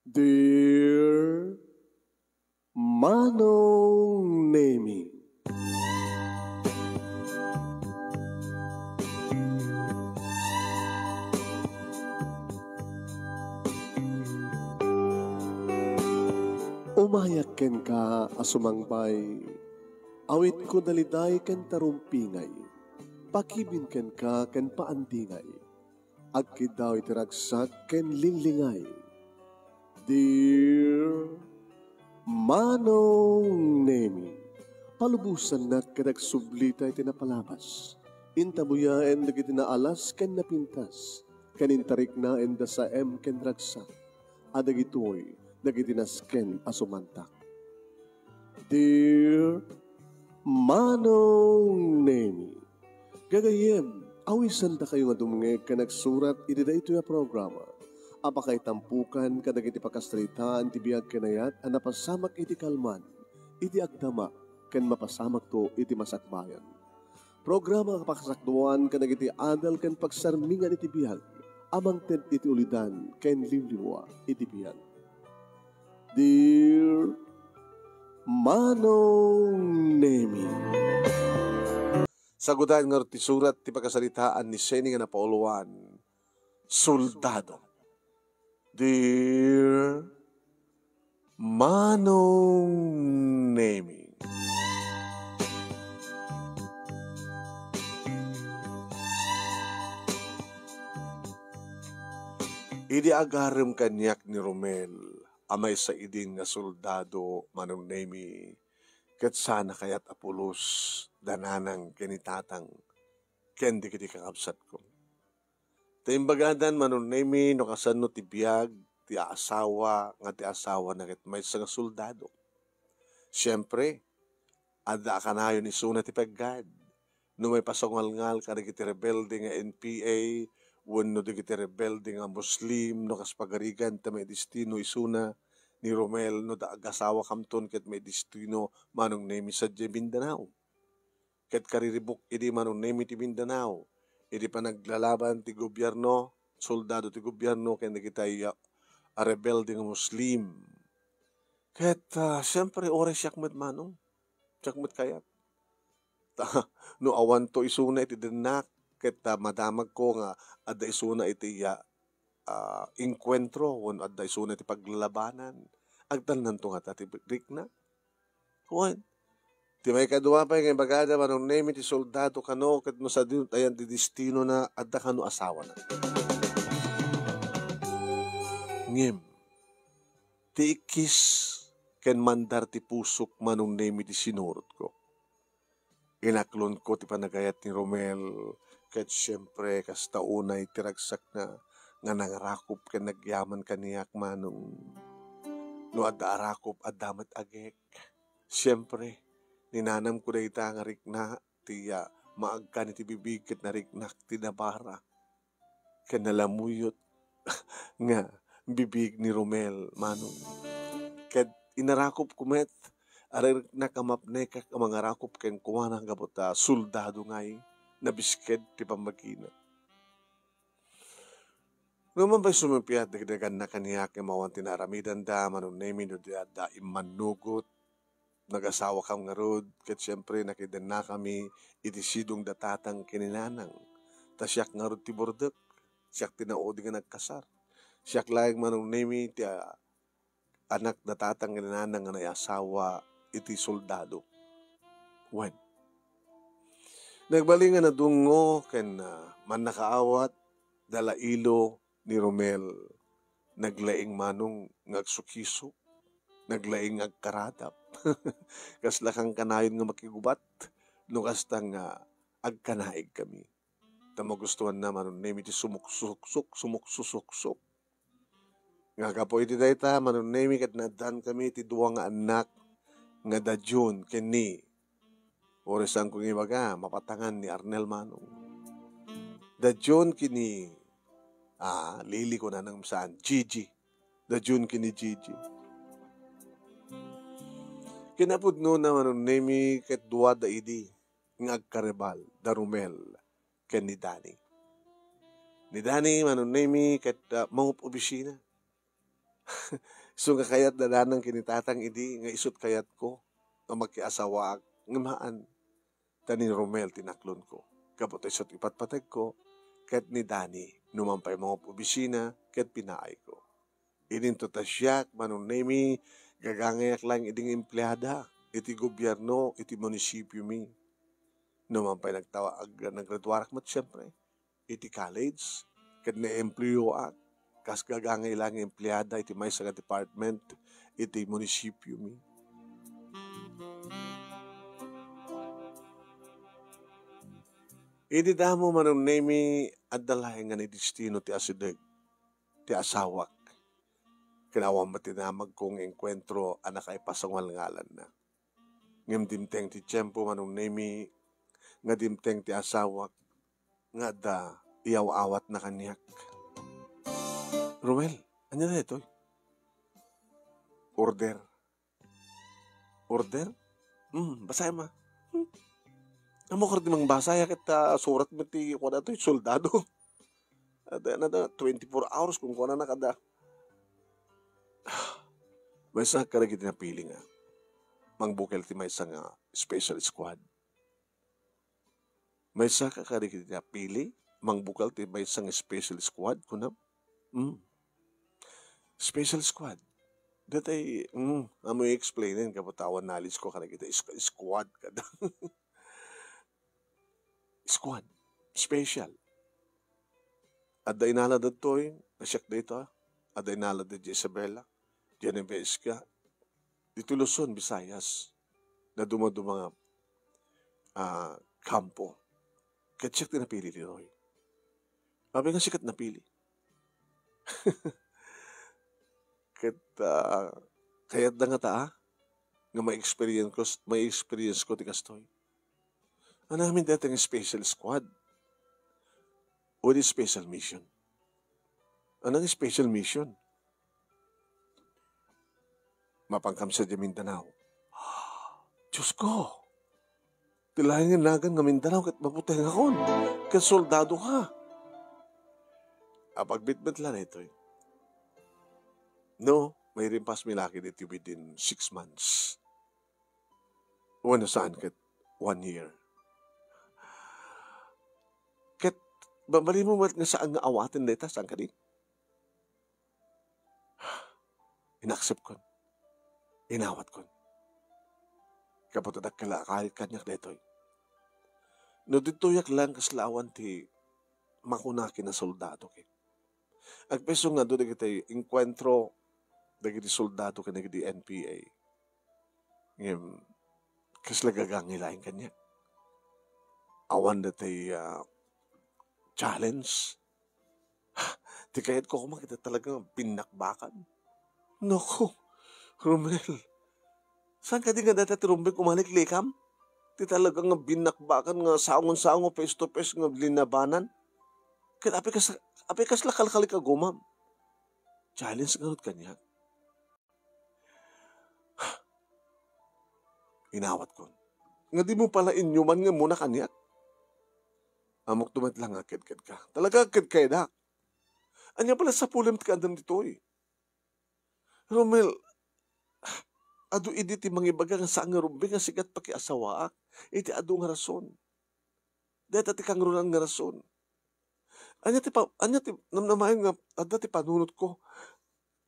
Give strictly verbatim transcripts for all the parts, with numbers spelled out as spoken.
Dear Manong Nemi. Umayak kenka a sumangbay, awitko daliday ken tarumpingay, pakibin kenka ken paandingay. Agkiddaw iti ragsak ken linglingay. Dear Manong Nemi, palubosannak ket agsublita iti napalabas. Intabuyaen dagiti naalas ken napintas, ken intariknaen da saem ken ragsak. A dagitoy dagiti nasken a sumantak. Dear Manong Nemi, gagayyem, awisandakayo nga dumngeg ken agsurat iti daytoy a programa a pakaitampokan kadagiti pakasaritaan ti biag ken ayat a napasamak iti kalman, iti agdama, ken mapasamakto iti masakbayan. Programa a pakasakduan kadagiti adal ken pagsarmingan iti biag a mangted iti ulidan ken liwliwa iti biag. Dear Manong Nemi. Sagudayen ngarud ti surat ti pakasaritaan ni Seni nga napauluan, Soldado. Dear Manong Nemi. Idi agarem kaniak ni Romel a maysa idin nga soldado, Manong Nemi, ket saan a kayat a pulos da nanang ken ni tatang ken dagiti kakabsatko. Ta imbagadan, Manong Nemi, no kasano ti biag ti aasawa nga ti asawana ket maysa nga soldado. Siempre, adda a kanayon isuna ti peggad. No maipasungalngal kadagiti rebelde nga N P A wenno dagiti rebelde nga Muslim, no kas pagarigan ta maidestino isuna ni Romel, no da agasawakamton ket maidestino, Manong Nemi, sadiay Mindanao. Ket kariribuk idi, Manong Nemi, ti Mindanao, idi panaglalaban ti gobierno, soldado ti gobierno ken dagitay a, a rebelde nga Muslim. Ket, ah, siempre, uray siak met, Manong. Siak met kayat. Ta, no awanto isuna iti dennak, ket, ah, madamagko nga adda isuna iti, ah, ah, engkuentro wenno adda isuna iti paglalabanan, agtalnanto ngata ti rikna? Wen, ti maikadua pay nga ibagada, Manong Nemi, ti soldado kano ket no sadino ti ayan ti destinona, adda kano asawana. Ngem, ti ikkis ken mandar ti pusok, Manong Nemi, ti sinurotko. Inaklonko ti panagayat ni Romel, ket siempre, kasta unay ti ragsakna nga nangarakop ken nagyaman kaniak, Manong. No adda arakop, adda met agek. Siempre, ninanamko dayta nga rikna ti, ah, maagkan iti bibig ket nariknak ti nabara ken nalamuyot nga bibig ni Romel, Manong. Ket inarakopko met, ariknak a mapnekak a mangarakop kenkuana gapu ta soldado ngay, nabisked ti pammagina. Ngem pay sumippiat dagdaganna kaniak nga awan ti naaramidanda, Manong Nemi, no di adda immannugot. Nagasawakam ngarud, ket siempre, nakidennakami iti sidong da tatang ken ni nanang. Ta siak ngarud ti burdek, siak ti naudi nga nagkasar. Siak laeng, Manong Nemi, ti, ah, anak da tatang ken ni nanang nga naiasawa iti soldado. Wen, nagbalin nga nadungngo ken, ah, mannakaawat da lailo ni Romel. Naglaing, Manong, nga agsukisok. Naglaing nga agkaradap. Kasla kankanayon nga makigubat no kasta nga agkanaigkami. Ta magustuanna, Manong Nemi, ti sumuksuksok, sumuksusuksok. Nga gapu iti dayta, Manong Nemi, ket naaddaankami ti dua nga annak nga da June ken ni, uray saanko nga ibaga, mapatangan ni Arnel, Manong. Da June ken ni, ah, Lily, kunana ngem saan, Gigi. Da June ken ni Gigi. Kinapudnona, Manong Nemi, ket duada idi nga agkaribal, da Romel ken ni Dani. Ni Dani, Manong Nemi, ket, ah, mangup-obisina. Isu nga kayat dandanag ken ni Tatang idi nga isut' kayatko nga makiasawaak, ngem haan. Ta ni Romel ti naklonko. Gapu ta isut' ipatpategko, ket ni Dani, numan pay mangup-obisina, ket pinaayko. Idinto ta siak, Manong Nemi, gagangayak laeng idi nga empleada iti gobierno iti munisipiomi. Numan pay nagtawa-, ag-, naggraduarak met, siempre, iti college, ket naempleyoak kas gagangay laeng nga empleada iti maysa nga department iti munisipiomi. Idi damo, Manong Nemi, adda laeng nga ni destino ti asideg ti asawak. Ken awan met ti namagko nga engkuentro a nakaipasungal ngalanna. Ngem dimteng ti tiempo, Manong Nemi, nga dimteng ti asawak nga adda iyaw-awatna kaniak. Romel, ania daytoy? Order. Order? Hmm, basaem a. Hmm. Ammok ti mangbasa, ya ket, ah, surat met ti kuana toy, soldado. Adda, adda, twenty-four hours kunkunana kada. Maysa kadagiti napili nga mangbukel ti maysa nga special squad. Maysa ka kadagiti napili, mangbukel ti maysa nga special squad, kunam? Hmm. Special squad. Datay, hmm, amo i-explainen, kaputawan knowledge ko kadagiti squ-, squad kada. Squad. Special. Adda inala daytoy, nga siak dayta. Adda inala da Isabela, Genovesca. Ditoy Luzon, Visayas. Naduma-duma nga, ah, kampo. Ket siak ti napili ditoy. Apay nga siak ti napili? Ket, ah, kayatda ngata, ah, nga ma-experience ko, ma-experience ko ti kastoy. Ania ngamin dayta nga special squad wenno special mission? Ania nga special mission? Mapankam sadiay Mindanao. Diyos ko! Ti laeng nga nagan nga Mindanao ket maputengakon, ket soldado ka. Apagbitbit la daytoy. No, mairimpasmi la ket iti within six months. Wenno saan ket one year. Ket mabalinmo met nga saan nga awaten dayta, saan kadi? Inaksepkon. Inawatkon. Kaputada kala-, kaniak daytoy. No ditoyak laeng kasla awan ti makuna ken a soldado ket. Agpayso nga adu dagiti enkuentro dagiti soldado ken dagiti N P A. Ngem, kasla gagangay laeng kaniak. Awan datay, ah, challenge. Ti kayatko koma ket talaga nga binnakbakan. Naku, Romel. Saan kadi nga dayta ti rumbeng kumaliklikam? Ti talaga nga binnakbakan nga sangon-sango, face to face nga linabanan. Ket apay kas-, apay kasla kalkalik a gumam? Challenge ngarud kaniak. Inawatkon. Nga dimo pala inyuman nga muna kaniak? Ammok met la nga agkedked ka. Talaga agkedkedak. Ania pala sapulem ti kaadam ditoy? Romel, adu idi ti mangibaga nga saan nga rumbeng nga sika ti pakiasawaak iti adu nga rason. Dayta ti kangrunaan nga rason. Ania ti pa-, ania ti namnamaen nga adda ti panunotko?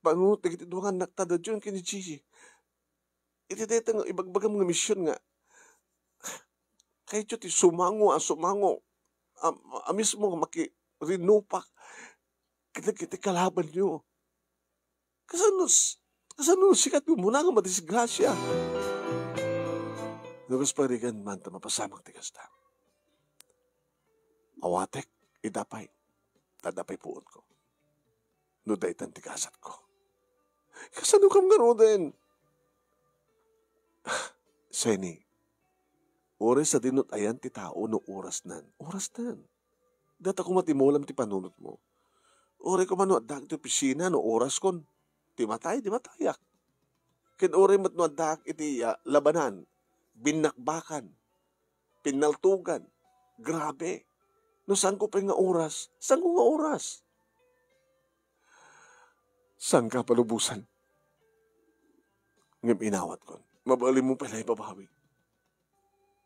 Panunot dagiti dua nga annakta, da Jun ken ni Gigi. Iti dayta nga ibagbagam nga mision nga, kayatyo ti sumango a sumango a, a mismo nga makirinupak ket dagiti kalabanyo. Kasano s-, kasano sika ti umuna nga madisgrasia? No kas parigan man ta mapasamak ti kasta. Awatek, idda pay, ta adda pay puonko. No daytan ti gasatko. Kasano kam ngaruden? Seni, uray sadino ayan ti tao no orasnan, orasnan. Data koma ti mulam ti panunotmo. Uray koma no addaak iti opisina no oraskon, ti matay, ti matayak. Ken uray met no addaak iti, ah, labanan, binnakbakan, pinnaltugan, grabe. No saanko pay nga oras, saanko nga oras? Saanka a palubosan. Ngem inawatkon. Mabalinmo pay la ibabawi.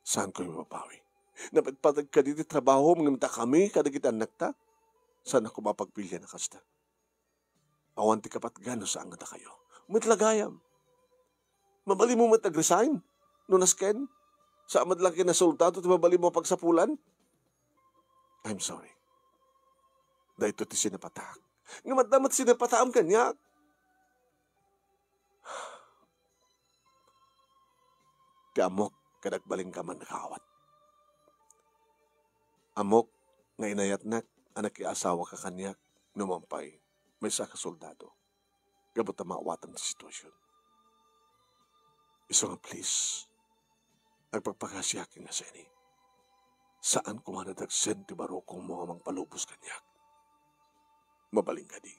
Saanko ibabawi. Napatpateg kadi ti trabahom ngem dakami kadagiti annakta? Saannak koma a pagpilian a kasta. Awan ti kapatgan no saan nga dakayo. Met la gayam. Mabalinmo met ag-resign no nasken? Saan met la ken a soldado ti mabalinmo a pagsapulan? I'm sorry. Daytoy ti sinapataak. Ngem adda met sinapataam kaniak. Ti ammok ket agbalinka man nakaawat. Ammok nga inayatnak a nakiasawaka kaniak no man pay maysa ka soldado gapu ta maawatam ti sitwasyon. Isu nga please, agpagpakasiak nga Seni. Saan koma a nadagsen ti barukongmo a mangpalubos kaniak. Mabalin kadi?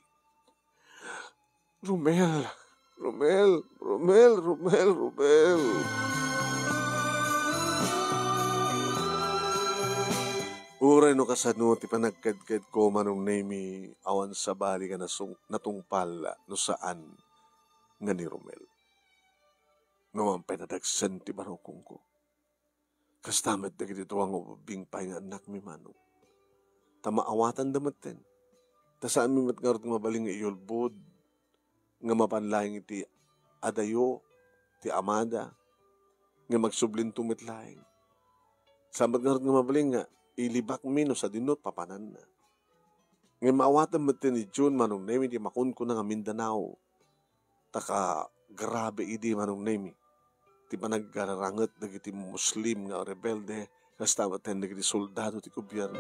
Romel, Romel, Romel, Romel, Romel. Uray no kasano ti panagkedkedko, Manong Nemi, awan sabali nga nasung-, natungpal no saan nga ni Romel. No man pay nadagsen ti barukongko. Kasta met dagiti dua nga ubbing pay nga annakmi, Manong. Ta maawatanda metten. Ta saanmi met ngarud nga mabalin nga iyulbod nga mapan laeng iti adayo ti amada, nga magsublinto met laeng. Saan met ngarud nga mabalin nga ilibakmi no sadino ti papananna. Ngem maawatam metten ni June, Manong Nemi, ti makunkuna nga Mindanao. Ta kagrabe idi, Manong Nemi, ti panagkararanget dagiti Muslim nga rebelde, kasta met dagiti soldado ti gobierno.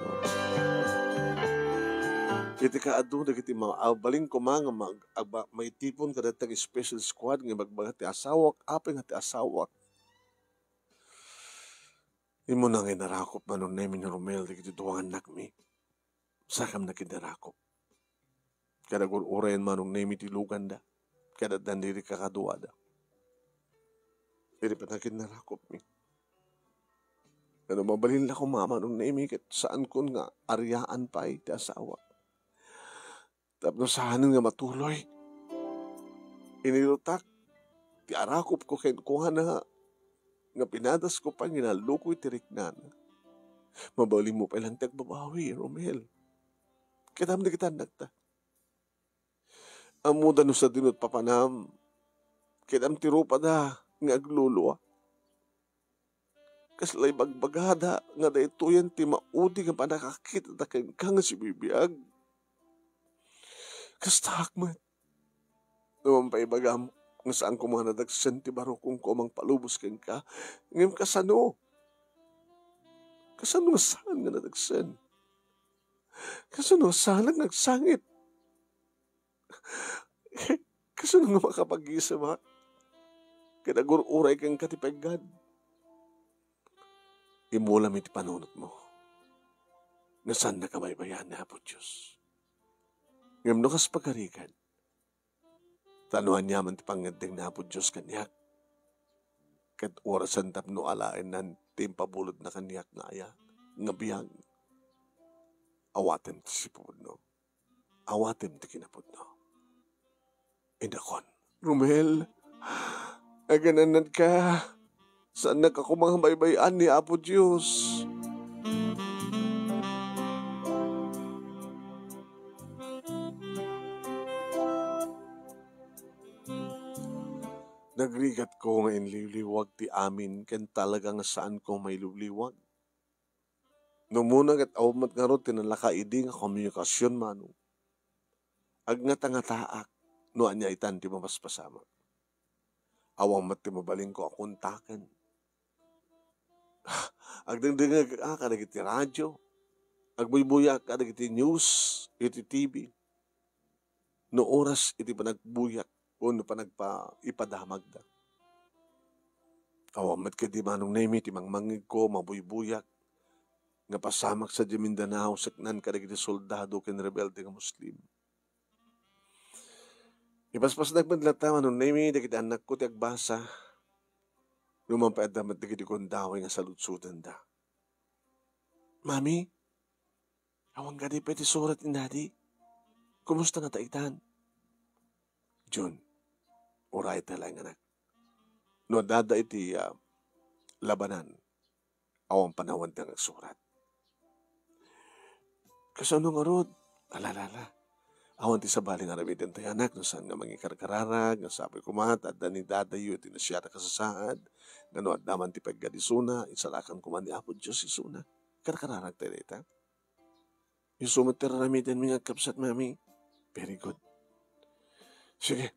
Iti kaadu dagiti ma-, abalin koma nga mag-, agba-, maitipon kadagiti special squad nga ibagbaga ti asawak, apay nga ti asawak. Immuna nga inarakop, Manong Nemi, ni Romel dagiti dua nga annakmi. Sakam na kinarakop. Kada gur-urayen, Manong Nemi, ti luganda. Kada dandiri kakaduada. Iti panagkinarakopmi. Ngem mabalin la koma, Manong Nemi, ket saankon nga ariaan pay ti asawa. Tapno saanen nga matuloy. Inilutak ti arakopko kenkuana nga pinadasko pay nga nallukoy ti riknana. Mabalinmo pay laeng ti agbabawi, Romel. Ket ammom dagiti annakta. Ammoda no sadino ti papanam. Ket ammom ti rupada nga aglulua. Kasla ibagbagada nga daytoyen ti maudi nga pannakakitata kenka nga sibibiag. Kastaak met. No man pay ibagam nga saan koma nga nadagsen ti barukongko a mangpalubos kenka, ngem kasano? Kasano nga saan nga nadagsen? Kasano nga saanak nga agsangit? Kasano nga makapagisem, ha? Ket agur-uray kenka ti peggan. Imulam iti panunotmo nga saannak a baybay-an ni Apo Dios. Ngem no kas pagarigan, ta no aniaman ti pangngeddeng ni Apo Dios kaniak, ket orasen tapno alaennan ti impabulodna kaniak nga aya, nga biag, awatem ti sipupudno. Awatem ti kinapudno. Inakon, Romel, aganannadka. Saannak a koma nga baybay-an ni Apo Dios. Nagrigatko nga inliwliwag ti amin ken talaga nga saanko mailiwliwag. No umuna ket awan met ngarud ti nalaka idi nga komunikasion, Manong. Agngatangataak no ania itan ti mapaspasamak. Awan met ti mabalinko a kontaken. Agdengdengngeg a kadagiti radio. Agbuybuyak kadagiti news iti T V. No oras iti panagbuyak wenno panagpa-, ipadamagda. Awan met kadi, Manong Nemi, ti mangmangngegko, mabuybuyak, nga pasamak sadiay Mindanao, seknan kadagiti soldado ken rebelde nga Muslim. Ipaspasdak met latta, Manong Nemi, dagiti annakko ti agbasa. No man pay adda met dagiti gundaway nga saludsodenda. Mami, awan kadi pay ti surat ni Daddy. Kumusta ngata itan? Jun, uray ta laeng, anak. No adda iti, ah, labanan, awan panawan ti agsurat. Kasano ngarud? Ala, ala, ala. Awan ti sabali nga aramiden tayo, anak, no saan nga mangikarkararag, nga sapay koma ta adda ni dadayo iti nasiat a kasasaad, nga no adda man ti paggadisuna, insalakan koma ni Apo Dios isuna. Karkararag tayo dayta. Isu met ti ar-aramidenmi nga agkabsat, Mami. Very good. Sige.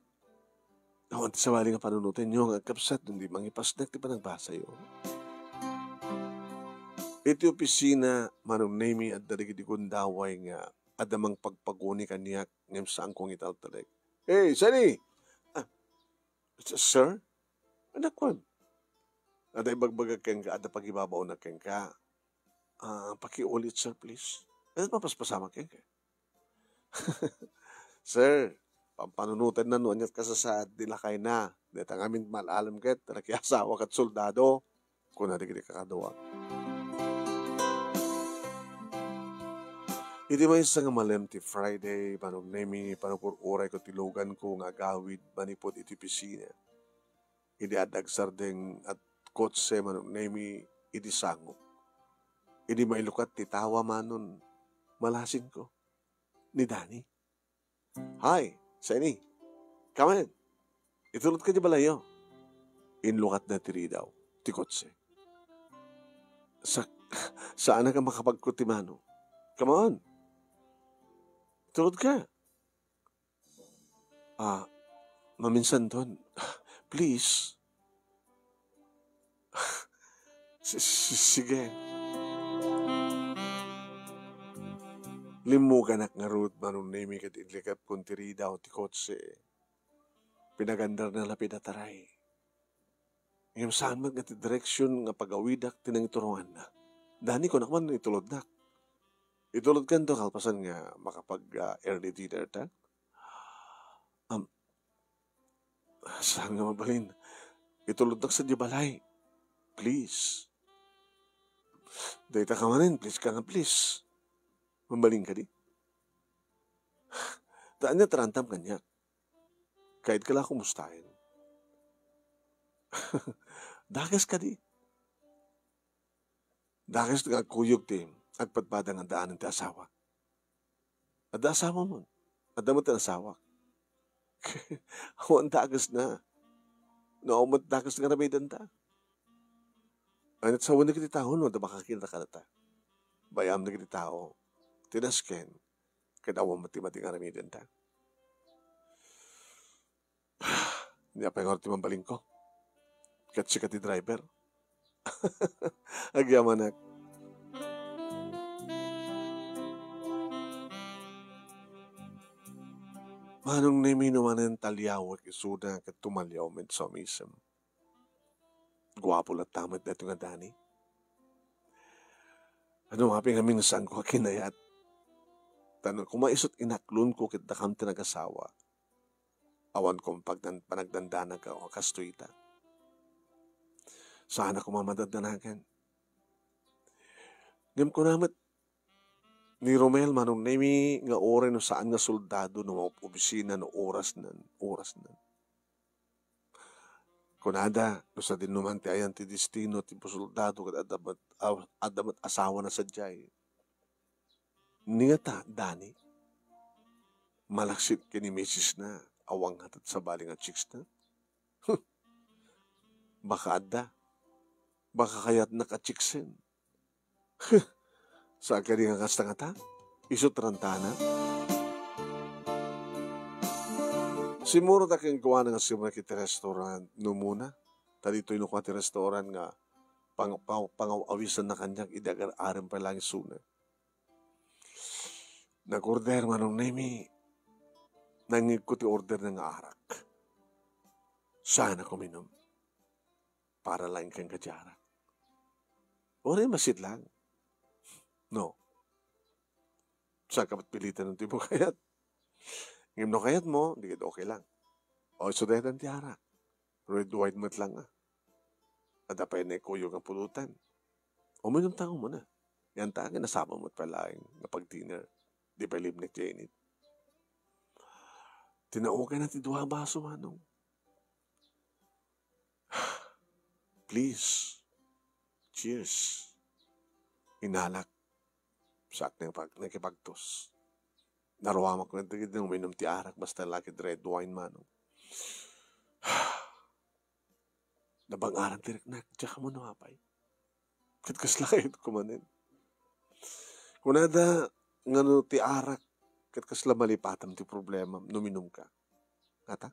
Awan ti sabali nga panunotenyo nga agkabsat, no di mangipasnek ti panagbasayo. Iti opisina, Manong Nemi, adda dagiti gundaway nga adda mangpagpaguni kaniak ngem saanko nga italtalek. Hey, Sani! Ah, s-, sir? Anak ko. Adda ibagbagak kenka, adda pagibabaonak kenka. Ah, pakiulit, sir, please. Adda mapaspasamak kenka. Sir, pampanunotenna no aniat kasasaad ti lakayna. Dayta ngamin mal-alam ket nakiasawa ket soldado, kuna dagiti kakaduak. Iti maysa nga malem ti Friday, Manong Nemi, panugur-urayko ti luganko nga agawid manipud iti opisina. Idi adda agsardeng a kotse, Manong Nemi, idi sangok. Idi mailukat ti tawa, Manong, malasingko. Ni Dani. "Hi, Seni. Come in. Itulodka di balayyo." Inlukatna ti ridaw ti kotse. Sa-, saanak a makapagkot ti Manong. "Come on. Itulodka." "Ah, maminsanton. Please." "Si-, si-, sige." Limmuganak ngarud, Manong Nemi, ket inlikepkon ti ridaw ti kotse. Pinagandarna la pay dayta. Ngem saan met nga ti direksion nga pagawidak ti nangituronganna. "Dani, kunak man itulodnak." "Itulodkanto kalpasan nga makapag, ah, early dinner ta?" "Am, saan nga mabalin? Itulodnak sadiay balay. Please." "Dayta ka manen, please ka nga please. Mabalin kadi? Ta ania ti raantam kaniak? Kayat ka la kumustaen." "Dakes kadi?" "Dakes nga agkuyog ti agpadpada nga addaanan ti asawa." "Adda asawam? Adda met ti asawak." "Awan dakesna. No, awan met dakes nga aramidenta. Aniat sawen dagiti tao no adda makakita kadata. Bay-am dagiti tao. Ti nasken, ket awan met ti madi nga aramidenta." "Ania pay ngarud ti mabalinko? Ket sika ti driver." Agyamanak. Manong Nemi, no manen taliawek isuna ket tumaliaw met sa umisem. Guapo latta met daytoy nga Dani. Ano, apay ngamin nga saanko a kinayat? Ta no koma isut' inaklonko ket dakam ti nagasawa, awan koma pagdan-, panagdandanan a kastoy ita. Saan a koma madandanagan. Ngem kuna met ni Romel, Manong Nemi, nga uray no saan nga soldado no maopisina no orasnan, orasnan. Kunada, no sadinoman ti ayan ti destino ti soldado ket adda met, aw-, adda met asawana sadiay. Ni ngata, Dani? Malaksid ken ni misisna, awan ngata ti sabali nga chicksna? Huh! Baka adda. Baka kayatna a chicksen. Huh! Saan kadi nga kasta ngata? Isu ti rantana? Simmurot a kenkuana nga simrek iti restaurant, no muna. Ta ditoy no kua ti restaurant nga pang-, pang-, pangaw-awisanna kaniak idi agar-arem pay laeng isuna. Nag-order, Manong Nemi. Nangngegko ti orderna nga arak. Saan a kuminom. Para laeng kenka ti arak. Uray masitlang. No. Saan ka met piliten no ti mo kayat. Ngem no kayatmo, di ket okay lang. O, isu daytan ti arak. Red wine met lang, ah. Adda pay naikuyog nga pulutan. Uminom ta umuna. Yan ta, kinasaba met pay laeng nga pag-dinner. Di pay limnek ti init. Tinaukayna ti dua a baso, manong. "Please. Cheers." Inalak. Saak nang pag-, nakipagtos. Naruamak met dagiti uminum ti arak, basta la ket red wine, manong. Nabang-aran ti riknak, diak ammo no apay. Ket kasla kayatko manen. Kunada nga no ti arak, ket kasla malipatam ti problemam no minumka. Ngata?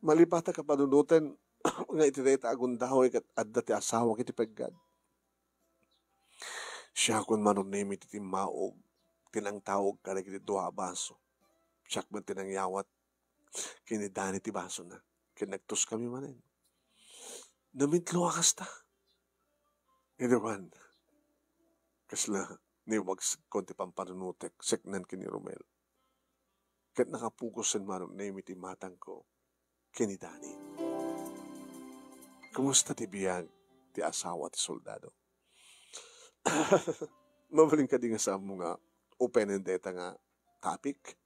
Malipatak a panunoten nga iti dayta a gundaway ket adda ti asawak iti peggad. Siakon manong Nemi ti timmaog, ti nangtaog kadagiti dua a baso. Siak met ti nangyawat ken ni Dani ti basona. Ket nagtoskami manen. Namitlo a kasta. Idi man, kasla niwagsekkon ti pampanunotek seknan ken ni Romel. Ket nakapukosen manong Nemi ti matangko ken ni Dani. Kumusta ti biag ti asawa ti soldado? Mabalin kadi nga saanmo nga openen dayta nga topic?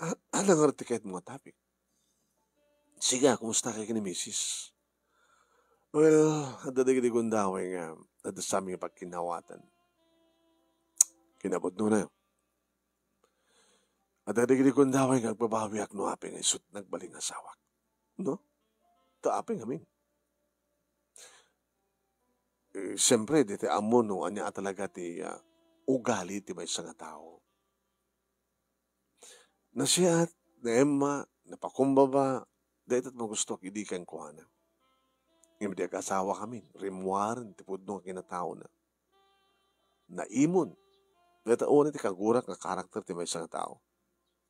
A-, ania ngarud ti kayatmo nga topic? Sika, kumusta ka ken ni misis? Well, adda dagiti gundaway nga adda sami nga pagkinnawatan. Kinapudnona, adda dagiti gundaway nga agbabawiak no apay nga isut' nagbalin nga asawak. No? Ta apay ngamin. Eh, siyempre, di tayo ammo no ania a talaga ti, ah, ugali ti maysa nga tao. Nasiat, naemma, napakumbaba, dayta ti magustuak idi kenkuana. Ngem idi ag-asawakamin, rimmuaren ti pudno nga kinataona. Naimon. Dayta unay ti kagurak nga karakter ti maysa nga tao.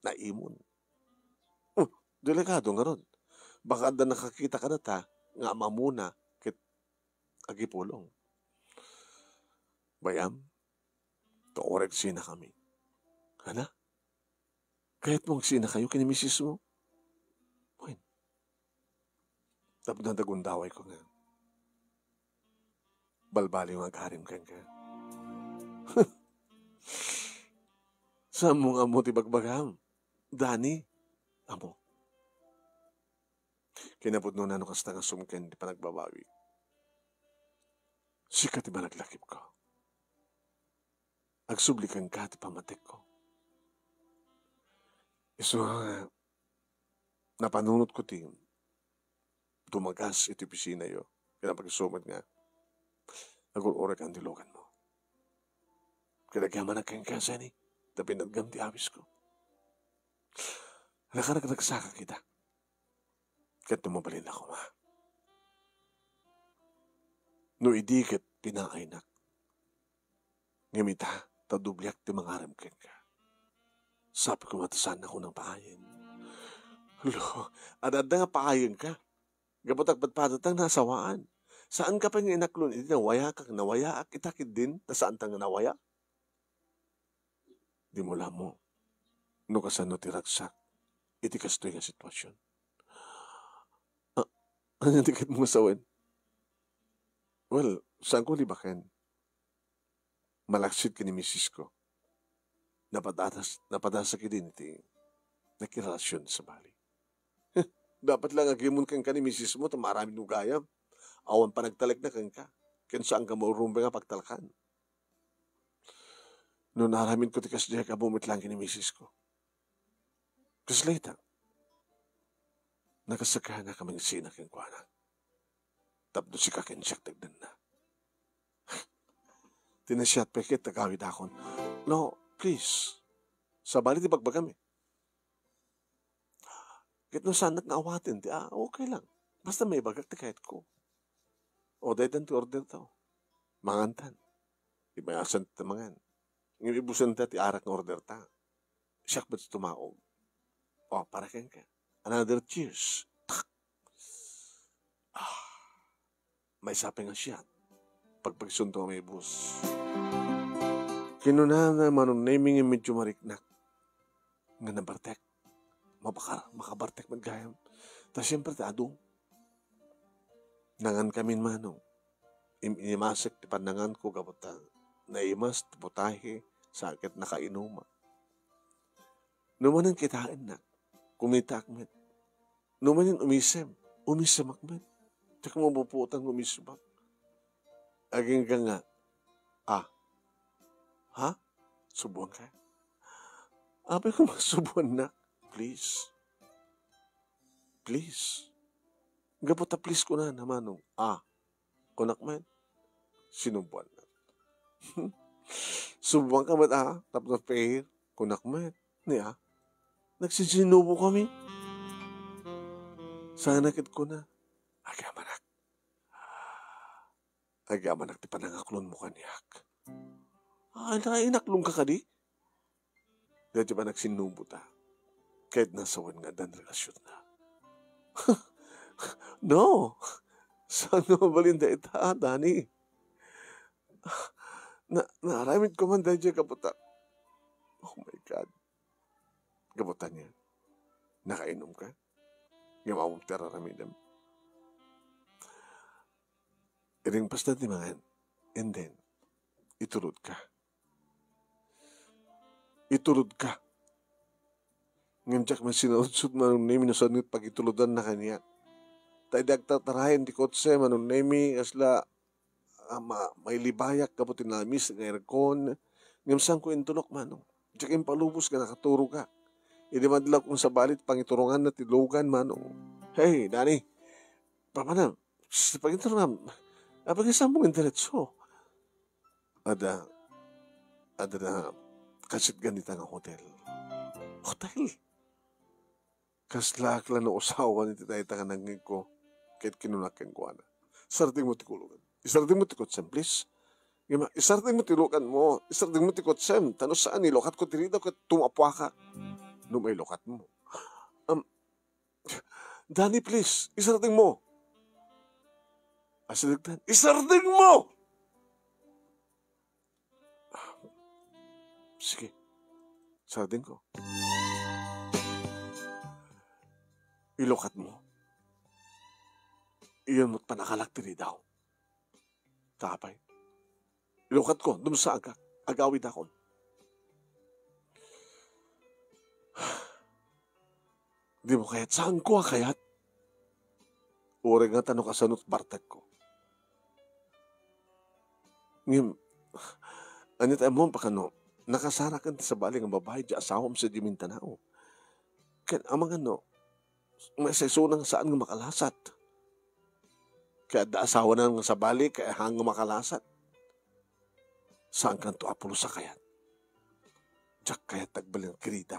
Naimon. Hmm, delikado ngarud. Baka adda nakakita kadata nga amamona ket agipulong. Bay-am, ta uray agsinakami. Ania? Kayatmo agsinakayo ken ni misismo? Wen, tapno adda gundawayko nga balbaliw nga agarim kenka. Saanmo nga ammo ti bagbagam, Dani? Ammo. Kinapudnona no kasta nga sumken ti panagbabawi. Sika ti malaglakipko. Agsubli kenka ti pammatekko. Isu nga napanunotko ti dumagas iti opisinayo. Ket napakiso met nga agur-urekan ti luganmo. Ket agyamanak kenka, Seni, ta pinatgam ti awisko. Nakaragragsakak ita. Ket no mabalin la koma. No idi ket pinaaynak. Ngem ita, ta dobliak ti mangarem kenka. Sapay koma ta saannak unay paayen. Lo, adda nga paayenka. Gapu ta agpadpadata nga naasawaan. Saanka pay nga inaklon iti nawayaak, nawayaak ita ketdin, ta saanta nga nawaya? Dimo la ammo no kasano ti ragsak iti kastoy nga sitwasion. Ah, ania ti kayatmo nga sawen? Well, saanko libaken. Malaksid ken ni misisko. Napadatas-, napadasak idi iti nakirelasion sabali. Dapat la nga agimon kenka ni misismo ta maaramidmo gayam. Awan panagtalekna kenka. Ken saanka maurumbeng a pagtalekan. No naaramidko ti kasdiay, ammom met laeng ken ni misisko. Kasla ita, nakasakana kami sina kenkuana. Tapno sika ken siak ti agdanna. Ti nasiat pay ket agawidakon. No, please. Sabali ti bagbagam eh. Ket no saannak nga awaten ti, ah, okay lang. Basta maibagak ti kayatko. O, daytan ti order ta. Mangantan. Ibayasan ta mangan. Ngem ibusenta ti arak nga order ta. Siak met tumaog. O, para kenka. Another cheers. Tak. Ah. Maysa pay nga siat. Pagpagsunto nga maibus. Kinunana, Manong Nemi, nga medyo mariknak. Nga nabartek. Mabakar, makabartek met gayam. Ta siyempre, ta adu. Nangan kamin, Manong. Im-, inimasek ti pannanganko gapu ta naimas ti putahe sa ket nakainuma. No manen kitaennak, kumitaak met. No manen umisem, umisemak met. Diak mapupuotan nga umisemak. Agingga nga, ah, ha? Subuanka? Apay ko, masubuannak. Please. Please. Gapu ta please kunana, Manong. Ah, kunak met. Sinubuannak. Subuanka met, ah, tapno fair. Kunak met. Ni, ah, nagsisinubokami. Sana ket kuna, agyamanak. Agyamanak ti panangaklonmo kaniak. Ay, na, inaklonka kadi? Daytoy pay nagsinnubota. Ket nasawen nga addan relasionna. No! Saan nga mabalin dayta, Dani? Na, naaramidko man daytoy gapu ta, oh my God. Gapu ta ania? Nakainomka? Ngem ammom ti ar-aramidem. Iring pasta ti mangan. And then, itulodka. Itulodka. Ngem diak met sinaludsod, Manong Nemi, no saan nga pagitulodannaka kaniak. Ta idi agtartarayen ti kotse, Manong Nemi, kasla, ah, ma-, mailibayak gapu ti namiss nga aircon. Ngem saanko intulok, Manong. Diak impalubos nga nakaturogak. Idi madlawko nga sabali ti pangituronganna ti lugan, Manong. Hey, Dani. Papanam. Psst, pangiturongan. Apay nga saanmo nga indiretso? Adda, adda na kasitgan dita nga hotel. Hotel? Kaslaak la no usawan iti dayta nga nangngegko, ket kinuna kenkuana, "Isardengmo ti kulogem. Isardengmo ti kotsem, please. Ngem isardengmo ti luganmo. Isardengmo ti kotsem. Ta no saan, ilukatko ti ridaw ket tumapuakak." "No mailukatmo." "Am, Dani, please, isardengmo." Asidegtan, "Isardengmo!" "Sige, sardengko." "Ilukatmo. Iyan mo't panakalak ti ridaw." "Ta apay?" "Ilukatko, dumsagak, agawidakon." "Dimo kayat?" "Saanko a kayat. Uray ngata no kasano't bartekko. Ngem, ania ti ammom, pakano, nakasaraken ti sabali nga babai ti asawam sadiay Mindanao. Ket amangan no, maisaysona nga saan nga makalasat. Ket adda asawana nga sabali, ket haan nga makalasat. Saankanto a pulos a kayat. Diak kayat ti agbalin, kerida.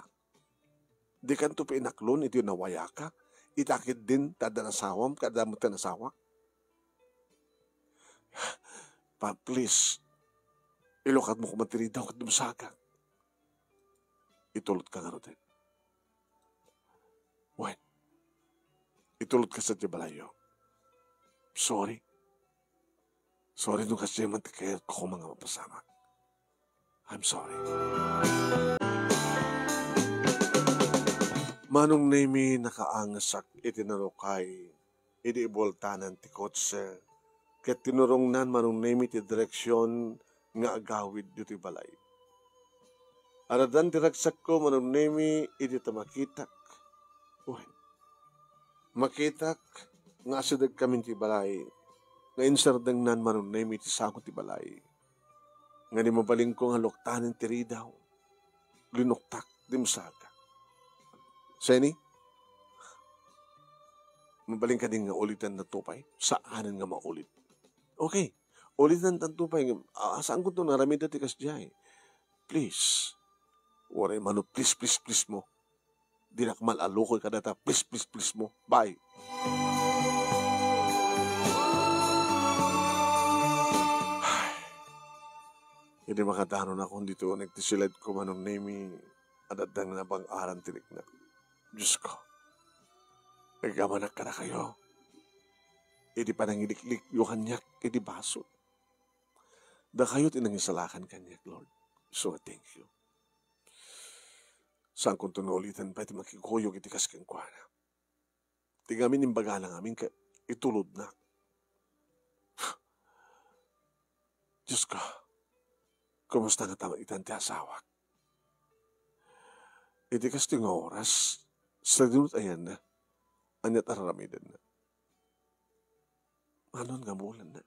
Dikanto pay inaklon idi nawayaka. Ita ketdin ta adda nasawam, ket adda met ti nasawak. Pa, please, ilukatmo koma ti ridaw ket dumsagak." "Itulodka ngaruden?" "Wen, itulodka sadiay balayyo. Sorry. Sorry no kasdiay man ti kayatko koma nga mapasamak. I'm sorry." Manong Nemi, nakaangesak iti nalukay idi ibueltanan ti kotse, ket tinurongnan Manong Nemi ti direksion nga agawid ditoy balay. Addan ti ragsakko, Manong Nemi, idi ta makitak. Wen, makitak nga asidegkamin ti balay, nga insardengnan Manong Nemi ti sango ti balay. Nga di mabalinko nga luktanen ti ridaw, linuktak, dimsagak. Seni, mabalin kadi nga ulitan tanto pay? Saanen nga maulit. Okay, ulitan tanto pay. Ah, saanko to nga aramiden ti kasdiay? Please. Uray mano, please, please, please mo. Dinak mal-alukoy kadata, please, please, please mo. Bye. Ay. Idi makadanonakon ditoy uneg ti siledko, Manong Nemi, adda nga nabang-aran ti riknak. Diosko, agyamanak kadakayo. Idi panangiliklikyo kaniak idi basol. Dakayo ti nangisalakan kaniak, Lord. So, thank you. Saankonto nga ulitan pay ti makikuyog iti kas kenkuana. Ti ngamin imbagana ngamin ket itulodnak. Diosko, kumusta ngata itan ti asawak? Iti kastoy nga oras, sadino ti ayanna? Ania ti ar-aramidenna? Manon nga bulanna?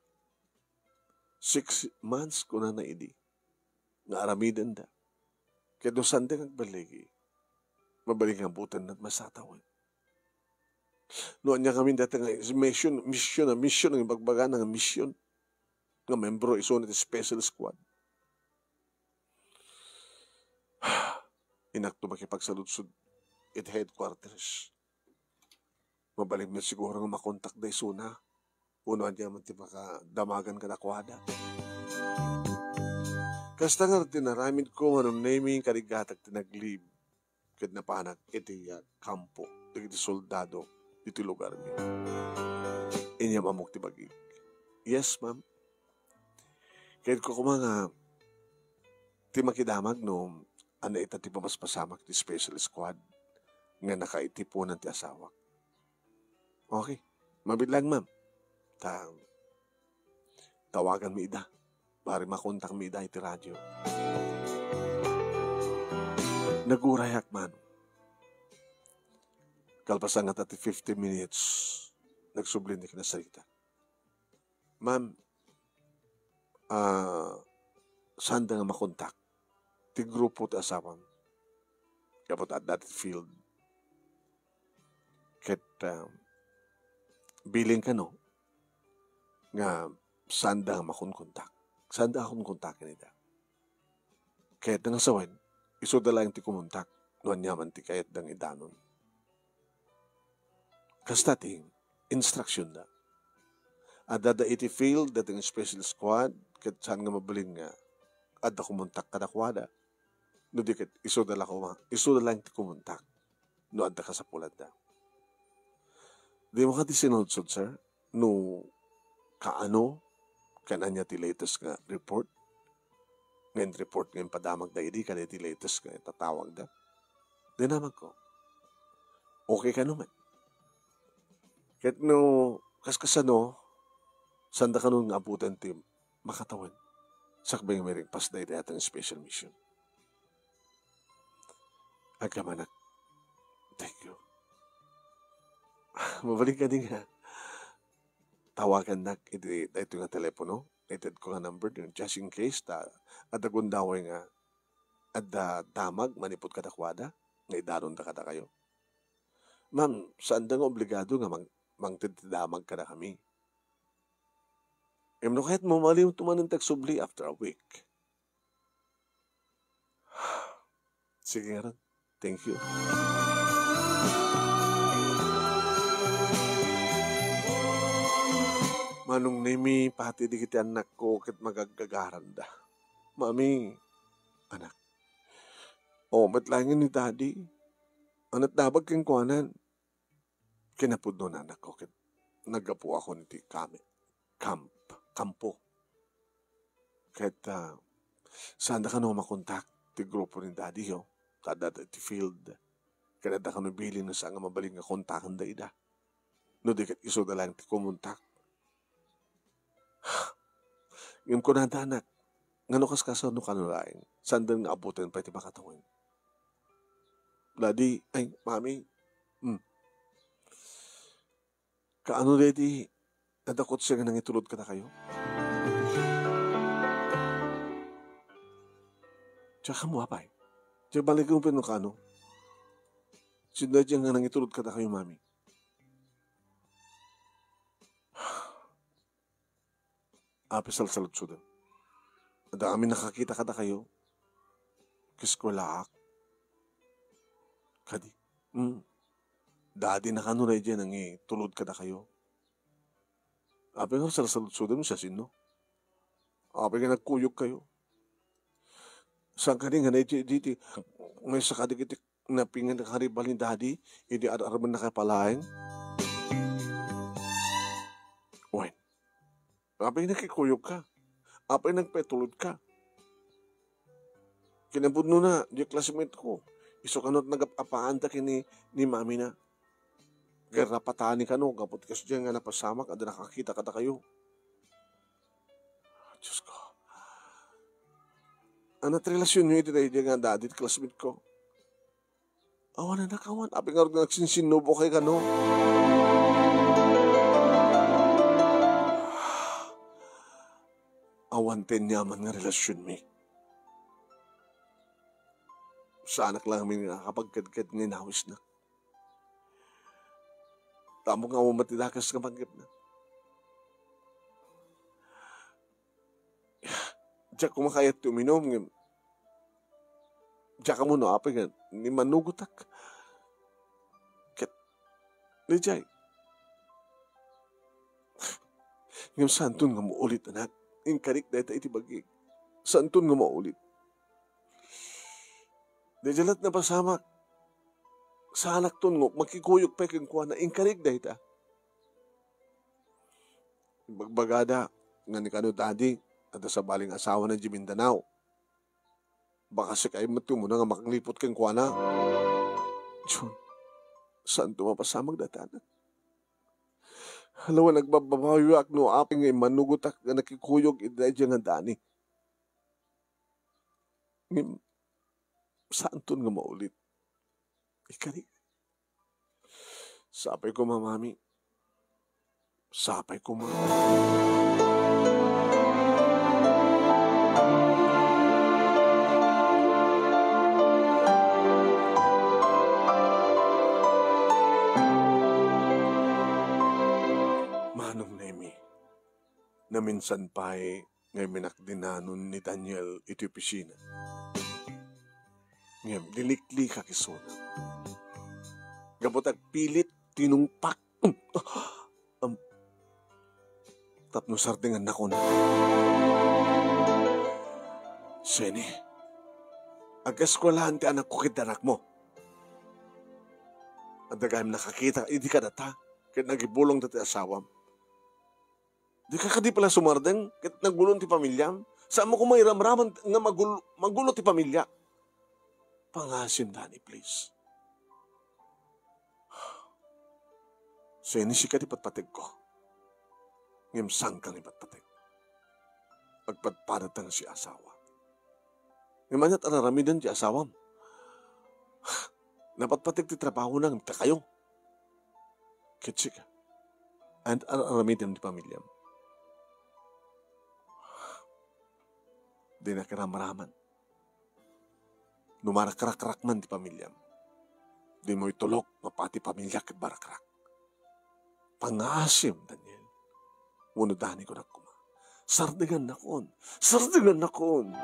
Six months kunana idi nga aramidenda. Ket no sanda nga agballigi, mabalin nga abutenna ti masatawen. No ania ngamin dayta nga mission, mission, a mission, nga ibagbagana nga mission, nga membro isuna ti special squad. Innak to makipagsaludsod iti headquarters. Mabalin met siguro nga makontakda isuna. Wenno ania man ti makadamagan kadakuada. Kasta ngarud ti naramidko, Manong Nemy, kadi gatag ti nag-leave ket napanak iti, ah, kampo dagiti soldado ditoy lugarmi. Inyam-ammok ti bagik. Yes, ma'am. Kayatko koma nga ti makidamag no ania ita ti pamaspasamak ti special squad nga nakaitiponan ti asawak. Okay. Mabiit laeng, ma'am. Ta, tawaganmi ida. Bari makontakmi ida iti radio. Nagurayak man. Kalpasan nga ti fifteen minutes, nagsubli ni kinasarita. Ma'am, ah, saanda nga makontak ti grupo ti asawam. Gapu ta adda ti field. Ket, ah, bilin kano nga saanda nga makonkontak. Saanda nga konkontaken ida. Ket nga sawen, isuda laeng ti kumontak no ania man ti kayatda nga idanon. Kasta ti instructionda. Addada iti field daytoy nga special squad, ket saan nga mabalin nga adda kumontak kadakuada. No di ket isuda la koma, isuda laeng ti kumontak no adda kasapulanda. Dimo kadi sinudsod, sir? No kaano ken ania ti latest nga report? Nga in-report nga impadamagda idi kadagiti latest nga itatawagda? Dinamagko. Okay kano met? Ket no kaskasano, saanda kano nga abuten ti makatawen sakbay nga mairikpasda iti dayta nga special mission? Agkamanak. Thank you. Mabalin kadi nga tawagannak iti daytoy nga telepono, itedko nga number, just in case ta adda gundaway nga adda damag manipud kadakuada nga idanonda kadakayo. Ma'am, saanda nga obligado nga mang-, mangted ti damag kadakami. Ngem no kayatmo, maliwto manen ti agsubli after a week. Sige ngarud. Thank you. Manong Nemy, pati dagiti annakko ket magaggagaranda. Mami, anak. O, met laengen ni Daddy. Ania ti damag kenkuana? Kinapudno, anakko, ket naggapuakon iti kami-, camp, kampo. Ket, ah, saanda kano makontak ti grupo ni Daddy, yo? Ta adda iti field. Ket adda kano bilin nga saan nga mabalin nga kontakenda ida. No di ket isuda laeng ti kumontak. Ngem kunada, anak, ngano kaskasano kano laeng? Saanda nga abuten pay ti makatawen? Daddy, ay, Mami, hmm. Kaano daydi a dakot siya nga nangitulod kadakayo? Diak ammo, apay. Diak baliken no kaano. Sino daydi nga nangitulod kadakayo, Mami? Apay, salsaludsodem. Adda kami nakakita kadakayo. Kiskuelaak. Kadi, mm. Daddy na kano daydi a nangitulod kadakayo. Apay nga salsaludsodem no siasino? Apay nga nagkuyogkayo? Saan kadi nga daydi, daydi, maysa kadagiti napingan nga karibal ni Daddy, idi ar-armenna ka pay laeng? Wen, apay nakikuyogka? Apay nagpaitulodka? Kinapudnona, diay classmate ko. Isu kano ti nagap-apaanta ken ni, ni mamina. Garrapatani kano, gapu ti kasdiay nga napasamak, adda nakakita kadakayo. Diyos ko. Ania ti relasionyo iti daydi nga daddy ti classmate ko? Awan, anak, awan. Apay ngarud nga agsinsinnubo kay kano? Awan ti aniaman nga relasionmi. Saanak laeng nga nakapagkedked nga inawisnak. Tamok nga awan met ti dakes nga panggepna. Diak koma kayat ti uminum, ngem diak ammo no apay nga immanugotak. Ket, daydiay. Ngem saanton nga maulit, anak. Inkarik dayta iti bagik. Saanton nga maulit. Daydiay latta napasamak. Saanakton nga makikuyog pay kenkuana. Inkarik dayta. Ibagbagada nga ni kano Daddy, adda sabali nga asawana idiay Mindanao. Baka sika met ti umuna nga makangliput kenkuana. John, saanto mapasamak dayta, anak? Hala, wen agbabbabawiak no apay nga immanugotak nga nakikuyog iti daydiay nga Danny. Ngem, saanton nga maulit. Ikarik. Sapay koma, Mami. Sapay koma. Manong Nemi, naminsan pay nga iminakdinanon ni Daniel iti opisina. Ngem liliklikak isuna. Gapu ta agpilit tinungpak. Am, tapno sardengannakon. Seni, ageskuelaan ti anakko ken anakmo. Adda gayam nakakita idi kadata ket nagibulongda ti asawam. Dika kadi pala sumardeng ket nagulo ti pamiliam? Saanmo koma iramraman nga magul-, magulo ti pamilia? Pangasim, Danny, please. Seni, sika ti patpategko. Ngem saan kang ipatpateg. Agpadpadata nga siasawak. Ngem aniat ar-aramiden ti asawam? Napatpateg ti trabahona ngem dakayo. Ket sika, aniat ar-aramidem ti pamiliam? Dinak iramraman. No marakrakrak man ti pamiliam, dimo itulok nga pati pamiliak ket barakrak. Pangasim, Daniel. Wenno Danny, kunak koma. Sardengannakon. Sardengannakon.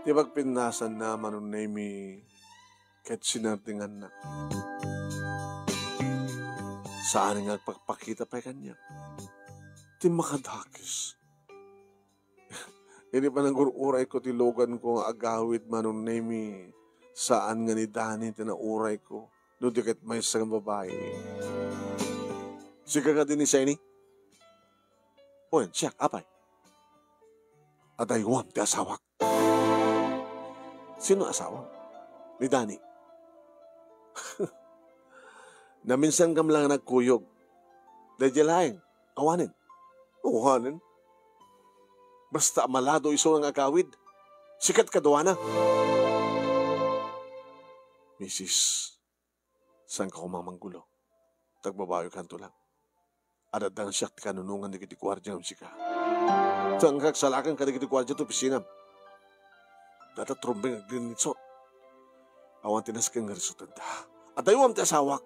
Ti pagpinnasanna, Manong Nemi, ket sinardengannak. Saan nga agpakpakita pay kaniak ti makadakes. Idi panagur-urayko ti luganko nga agawid, Manong Nemi, saan nga ni Danny ti naurayko, no di ket maysa nga babai. Sika kadi ni Seni? Wen, siak, apay? Adaywam ti asawak. Sino asawa? Ni Danny. Naminsan kam lang nagkuyog. Daydiay laeng, awanen. Awanen. Basta malado isu nga agawid. Sika ti kaduana. Misis, saanka koma manggulo. Tagbabawikanto lang. Adda nga siak ti kanunongan dagiti guardia ngem sika. Saan nga agsalakan kadagiti guardia ti opisinam? Data trumbeng agrinitsot. Awan ti nasken nga risotenda. Adaywam ti asawak.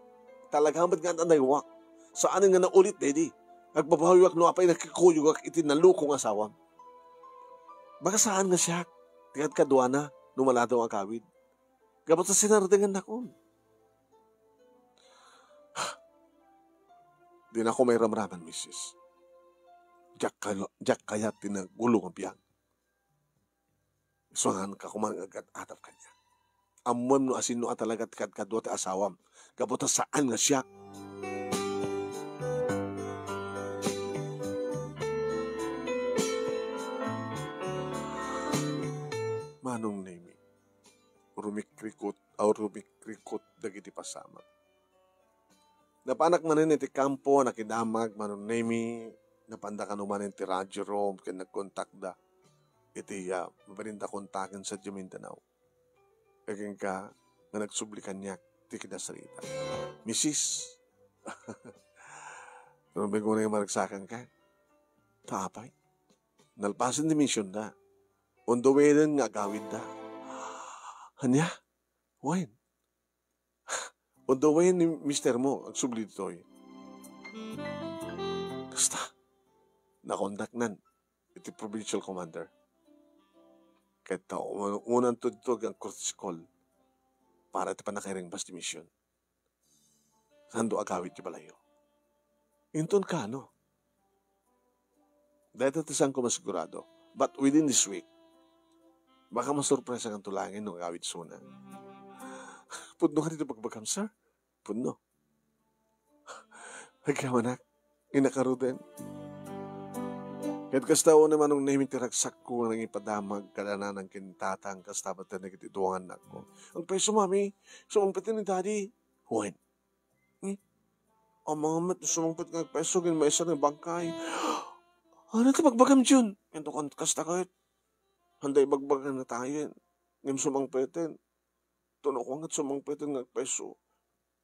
Talaga met nga adaywak. Saanen nga naulit daydi. Agbabawiak no apay nakikuyogak iti nalukong asawam. Baga saan nga siak ti kadkaduana no malado nga agawid. Gapu ta sinardengannakon. Dinakon mairamraman, misis. Diak kal-, diak kayat ti nagulo nga biag. Isu nga saan ka koma nga agad-adal kaniak. Ammoem no asino a talaga ti kadkadua ti asawam. Gapu ta saan nga siak. Manong Nemi, rumikrikot a rumikrikot dagiti pasamak. Napanak manen iti kampo a nakidamag, Manong Nemi, napanda kano manen ti radio room ken nagkontakda. iti, ah, mabalinda kontaken sadiay Mindanao. Ket kenka nga nagsubli kaniak ti kinasarita. Misis, no, may gunay maragsakan ka. Ta apay? Nalpasen ti misionda. On the way nen nga agawidda. Ania? Wen? On the way ni mister mo, agsubli ditoy. Kasta, nakondaknan iti provincial commander. Ket ta un-, unanto dito nga courtesy call para iti pannakairingbas ti mission. Saanto agawid ti balayyo. Inton kano. Dayta ti saanko masigurado. But within this week, baka masurpresakanto laengen no agawid isuna. Pudno kadi ti bagbagam, sir? Pudno. Agyamanak, innakaruden. Ket kasta unay, Manong Nemi, ti ragsakko nga nangipadamag kada nanang ken tatang, kasta met dagiti dua nga annakko. Agpayso, Mami, sumangpet ni Daddy. Wen. Hmm? Amangan met no sumangpet nga agpayso ken maysa nga bangkay. Ania ti bagbagam, Jun? Ento kan-, kasta ket. Anda ibagbaga natayen. Ngem sumangpeten. Tuno ko nga sumangpeten nga agpayso.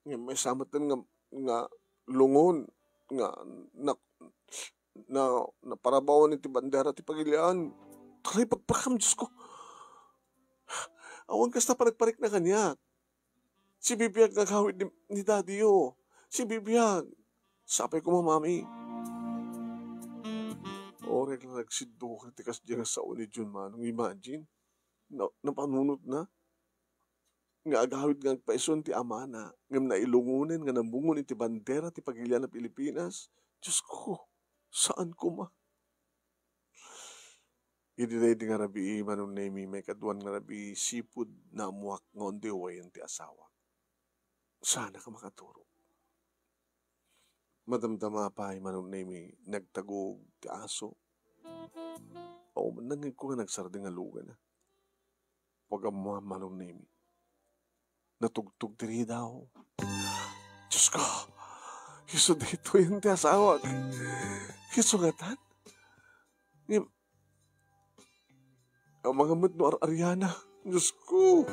Ngem maysa met nga, nga lungon, nga na, na, naparabawan iti bandera ti pagilian. Tara, ibagbaga, Diosko. Awan kasta panagparikna kaniak. Sibibiag nga agawid ni, ni Daddy-yo. Sibibiag. Sapay koma, Mami. Orek la nagsidduka ti kasdiay nga sao ni Jun, Manong. Imagine, na, napanunotna nga agawid nga agpayson ti amana, ngem nailungonen nga namungon iti bandera ti pagilian a Pilipinas. Diosko, saan koma? Idi daydi nga rabii, Manong Nemi, maikaduan nga rabii, sipud naammoak nga on the way-en ti asawak. Saanak a makaturog. Madamdama pay, Manong Nemi, nagtagog ti aso. Awan nangngegko nga nagsardeng a lugana. Pag-ammoam, Manong Nemi, natugtog ti ridaw. Diosko, isu daytoyen ti asawak. Isu ngatan? Ngem, amangan met no ar-ariana. Diosko!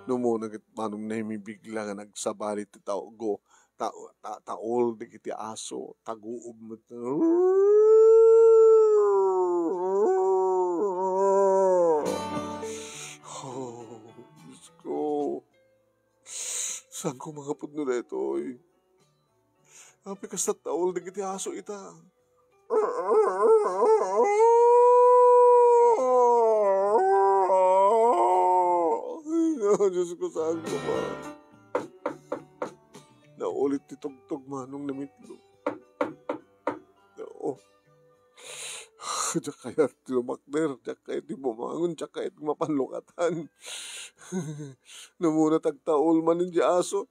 Namuna ket Manong Nemi bigla nga nagsabali ti tago, ta-, ta-, taol dagiti aso, taguob met. Oh, Diosko. Saan koma nga pudno daytoy? Apay kasta taol dagiti aso ita? Ay, no, Diosko, saan koma? Naulit ti tugtog, Manong Nemi. Oo. Diak kayat ti lumakder, diak kayat ti bumangon, diak kayat ti mapanlukatan. Namuna ti agtaol manen ti aso.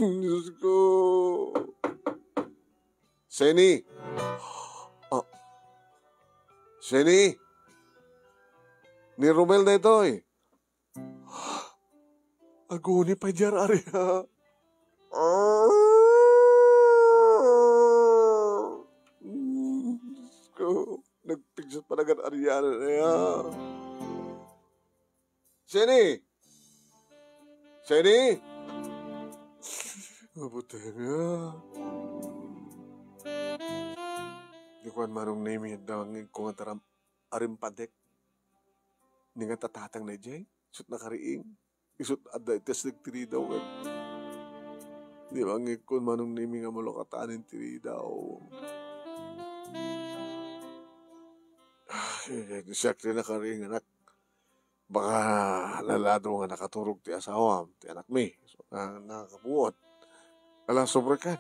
Diosko. Seni! Ah. Seni! Ni Romel daytoy! Aguni pay di ar-aria. Ah! Diosko, nagpigsat pa nagar-ariana ya. Seni! Seni! Mabuti nga. Di kuan, Manong Nemi, adda nga ko nga taram-, arimpadek. Ni nga tatatang na jay, isut nakariing. Isut adda iti asdeg ti ridaw ket. Di mangikon, Manong Nemi, nga malukatanen ti ridaw. Ay, siak ti nakariing, anak. Baka nalado nga nakaturog ti asawam, ti anakmi. So, na-, nakabuot. Ala, sobra kan.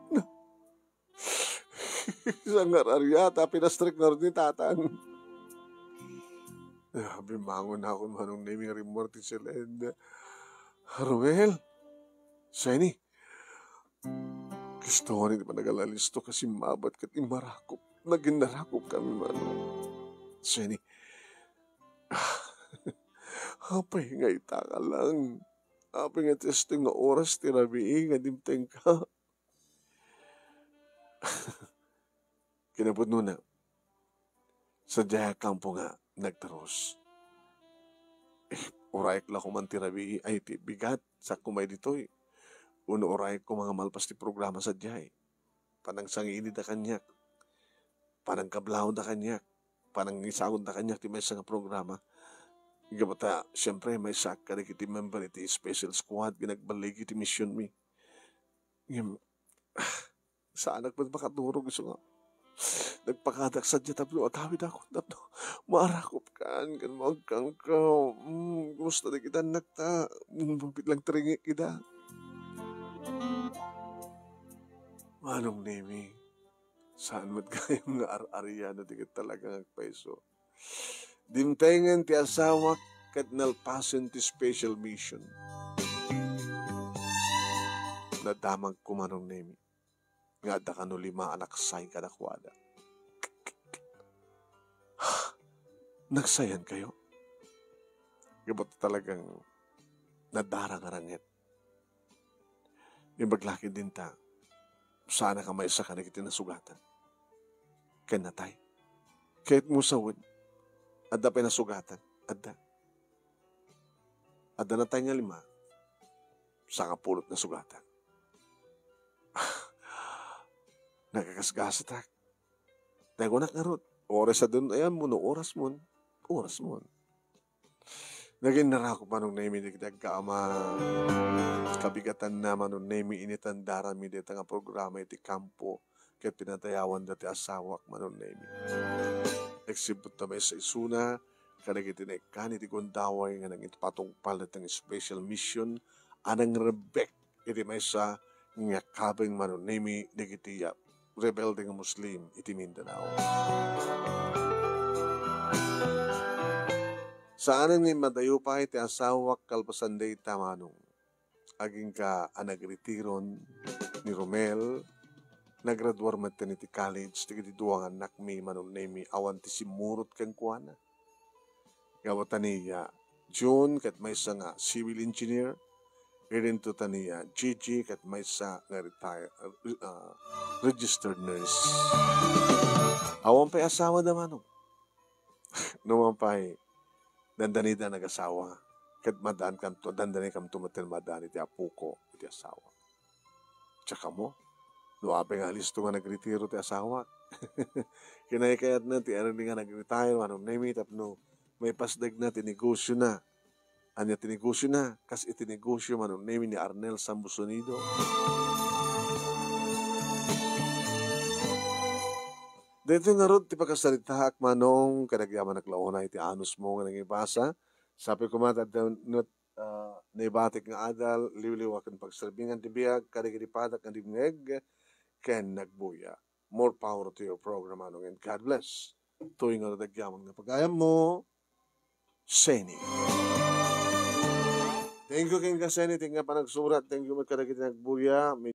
Na, Sangar-aria ta pinastrek ngarud ni Tatang. Ah, bimmangon ako, Manong Nemi, nga rimmuar ti silen. Romel, Seni, kastoy ti panagalalisto, kasi mabat ket immarakop. Naginnarakop kami, Manong. Seni, ah, apay nga ita ka lang? Apay nga ti asto nga oras ti rabii nga dimtengka? Kinapudnona, sadiay a kampo nga nagtarus. Eh, urayek la koma ti rabii ay ti bigat, sakko may ditoy. Uno urayek koma nga malpas ti programa sadiay. Panangsangiinida kaniak. Panangkablaawda kaniak. Panangisaonda kaniak ti maysa nga programa. Gapu ta, siyempre, maysaak kadagiti member iti special squad nga nagballigi iti misionmi. Ngem, saanak met makaturog isu nga nagpakadak sadiay tapno agawidakon, tapno maarakopkan ken maagkanka. Mm, kumusta dagiti annakta? Mm, mabiit lang ti ringik ida. Manong Nemi, saan met gayam nga ar-arian no di ket talaga nga agpayso. Dimtengen ti asawak ket nalpasen ti special mission. Nadamagko, Manong Nemi, nga adda kano lima a naksay kadakuada. Nagsayankayo? Gapu ta talagang nadarang a ranget. Imbag la ket dinta, saanak a maysa kadagiti nasugatan ken natay. Ket mo sawen, adda pay nasugatan. Adda. Adda natay nga lima, sangapulo't nasugatan. Nagkakasgasatak. Nagunnak ngarud, oras a dun, ayan mo, no oras mon, oras mon. Naging narakop, Manong Nemi, dagiti agkaama. Kabigatanna, Manong Nemi, initandaranmi dayta nga programa iti kampo ket pinadayawanda ti asawak, Manong Nemi. Nagsibutta maysa isuna kadagiti naikkan iti gundaway nga nangipatungpal dayta nga special mission a nangrebbek iti maysa nga kabeng, Manong Nemi, dagiti, ah, rebelde nga Muslim iti Mindanao. Saanen nga immadayo pay ti asawak kalpasan dayta, Manong. Agingga a nagretiron ni Romel, nagraduar metten iti college dagiti dua nga annakmi, Manong Nemi, awan ti simmurot kenkuana. Gapu ta ni, ah, June ket maysa nga civil engineer, idinto ta ni, ah, Gigi ket maysa nga retire-, ah, registered nurse. Awan pay asawada, Manong. No man pay, dandanida nagasawa, ket madankanto, dandanikamto metten madan iti apoko iti asawa. Tsaka mo, no apay nga alisto nga nagretiro ti asawak. Kinaykayatna ti arani nga nagretire, Manong Nemi, tapno maipasdagna ti negosiona. Ania ti negosiona? Kas iti negosio, Manong Nemi, ni Arnel Sambusonido. Daytoy ngarud ti pakasaritaak, Manong, kadagiti anak launa iti anusmo nga nangibasa. Sapay koma ta adda met, ah, naibatik nga adal, liwliwa ken pagserbingan ti biag kadagiti padak nga dimngeg ken nagbuya. More power to your program, Manong, and God bless. Toy nga dagyaman nga pagayammo, Seni. Thank you, King Kaseni, ti nga panagsurat. Thank you, met kadagiti nagbuya.